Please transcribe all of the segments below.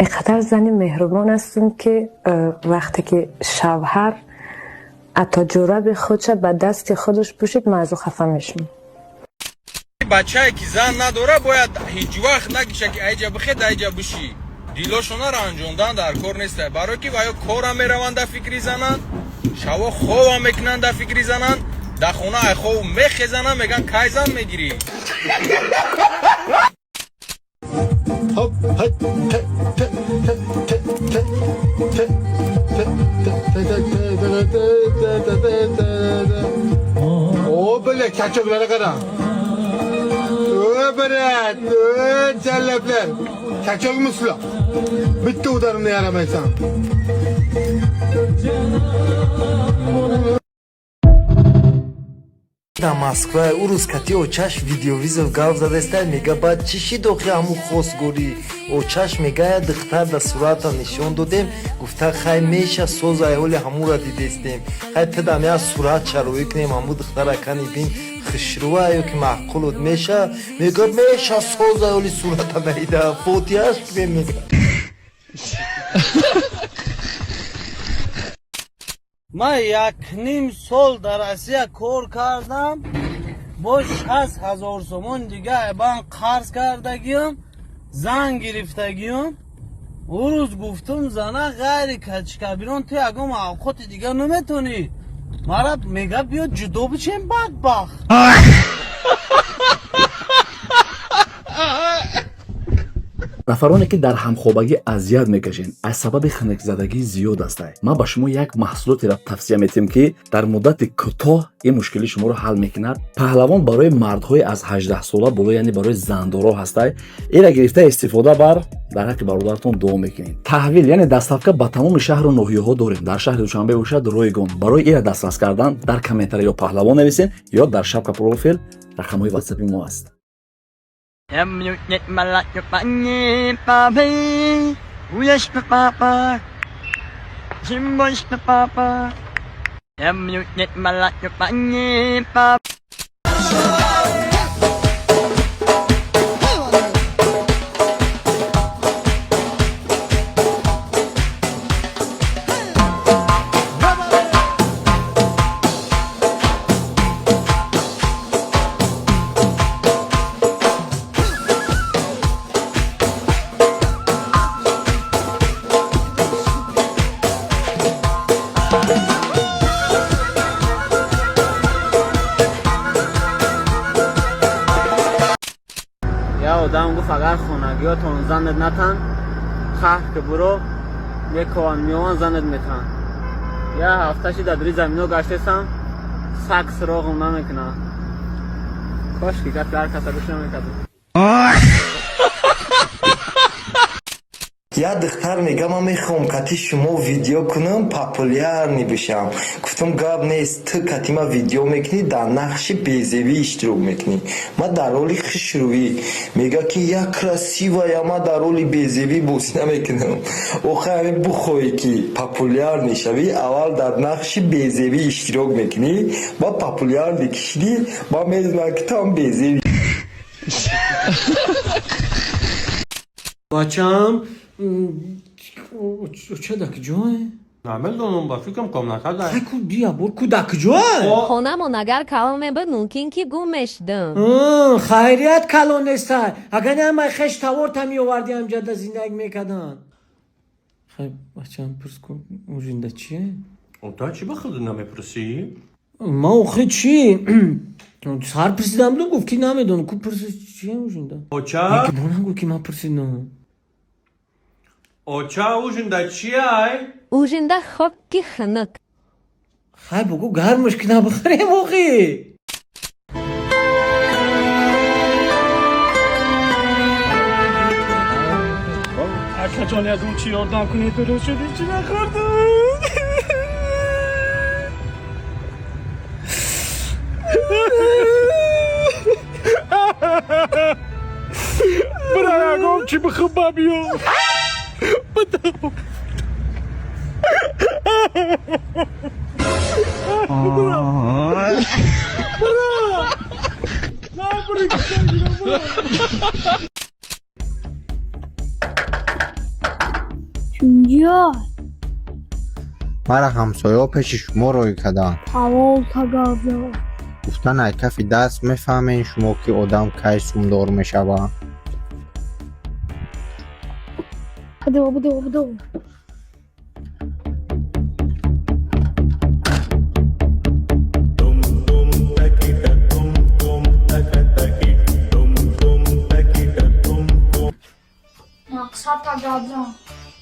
Инқадар зани меҳрубон ҳастам, ки вақте ки шавҳар ҳатто ҷӯраби худша ба дасти худаш пӯшид, ман аз ӯ хафа мешавам. Бачае ки зан надора, бояд ҳеҷ вақт нагиша, ки айҷа бихед, айҷа бишӣ. Дилошона ранҷондан дар кор неста, барое ки ваё кора мераванд, дар фикри зананд, шаво хова мекунанд, дар фикри зананд, дар хона ай хов мехезананд, мегӯянд: «Кай зан мегирӣ?» Hop, hey, te, te, te, te, te, te, te, te, te, te, te, te, te, te, te, te, te. O, бля, качокlarga qara. O, брат, o, jallablar. Качок misizlar? Bitta удар imni yaramaysan. Дар Москва ӯ рӯз кати очаш видеовызов гап задаста, мега: «Баъд чӣ шид охи ҳамун хосгорӣ?» Очаш мега: «Я духтар да сурата нишон додем, гуфта: хай, меша соз, ай ҳоли ҳамура дидестем. Хай, тидам я сурат чароӣ кунем, ҳаму духтара кани бин, хушрӯа ё ки маъқулут меша?» Мега: «Меша соз, ай ҳоли сурата наида, фотиҳаш кунем», мега. Ман 1,5 сол дар Россия кор кардам, бо 60 000 сомон дига банк қарз кардагиам, зан гирифтагиам. Ӯ рӯз гуфтум: «Зана, ғайри качкабирон ту ягон авқоти дига наметонӣ?» Мара мега: «Биё, ҷудо бичем, бадбахт». Нафароне ки дар ҳамхобагӣ азият мекашед аз сабаби хунукзадагӣ зиёд астад, ман ба шумо як маҳсулотеро тавсия метиҳам, ки дар муддати кӯтоҳ ин мушкили шуморо ҳал мекунад. Паҳлавон барои мардҳои аз 18 сола боло, яъне барои зандоро ҳастай. Ира гирифта истифода бар, дар ҳаққи бародаратон дуо мекунед. Таҳвил, яъне доставка ба тамоми шаҳру ноҳияҳо дорем. Дар шаҳри Душанбе бошад, ройгон. Барои ира дастрас кардан дар комментария ё паҳлавон нависед, ё дар шапка профил рақамҳои ватсапи мо аст. Я одам гуфт: «Агар хонагиётон занет натан, хаҳ ки буро, мекован, меован, занет метан». Я ҳафташи дар дури замино гаштесам, сак суроғам намекунад. Кошки гапи ҳар каса гӯш намекардам. Як духтар мега: «Ман мехоҳам кати шумо видео кунам, популярный бишам». Гуфтам: «Гап нест, ту кати ма видео мекунӣ, дар нақши безебӣ иштирок мекунӣ, ман дар роли хушрӯӣ». Мега ки: «Я красивая, ман дар роли безебӣ бозӣ намекунам». Охир ҳамин бухоҳӣ ки популярный шавӣ, аввал дар нақши безебӣ иштирок мекунӣ, баъд популярный ки шудӣ, ман медонам, ки ту ҳам безебӣ. Бачаам, ча дар куҷое? Намедонам, ба фикрам, комната да. Ай, ку бия бур, ку дар куҷое? Хонамон агар калон мебуд, мумкин ки гум мешудам. Хайрият калон нестай, агар не, ҳамаи хеш таворта меоварди, ҳамҷада зиндагӣ мекарданд. Хай, бачаам, пурс кун, ужинда чие? Та чӣ ба худ намепурсӣ? Ман охи чӣ сар пурсидам будум, гуфт ки намедонам. Ку пурси, чие ужинда? Оча. Нагӯ ки ман пурсидам. Оча, ужинда чиай? Ужинда хоки хунук. Хай, бугу, гармаш ки набихӯрем охи. Акаҷон, ягон чӣ ёрдам кунед, дуруст шуд, ҳечи нахӯрдам. Бира, ягон чӣ бихӯб, ба биё. Бира, бира, бира. Тунҷа. Мара ҳамсояҳо пеши шумо рой карданд. Ҳалол тагавза. Гуфтан, ай кафи даст мефаҳмед шумо, ки одам кай сумдор мешавад. Бидо, бидо, бидо. Мақсад тагавза.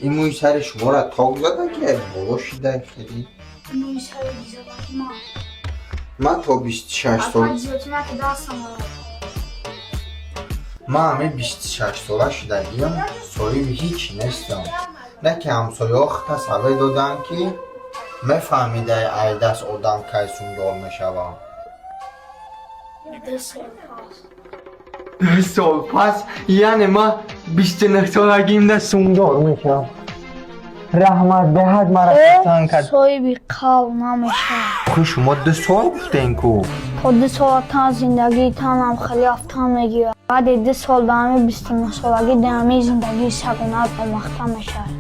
Ин мӯи сари шуморо ток зада, ки боло шида хеле. Мӯи сари зиёдати ман. Ман то 26 сол Апа, зиёдати ки дастам. Ман ҳамин 26 сола шудагиам, соҳиби ҳеҷ нестам. Не ки ҳамсояҳо хита саве доданд, ки мефаҳмидай, ай даст одам кай сумдор мешавад. 2 сол пас. 2 сол пас, яъне ман 29 солагимда сумдор мешавам. Раҳмат, беҳад мара хурсанд кард. Соҳиби қавл намешавад. Охи, шумо 2 сол гуфтен ку. То 2 сола тан зиндагии танам хеле афтан мегирад. Баъди 2 сол ба ҳамин 29 солагӣ ҳамин зиндагии сагонаат омахта мешавад.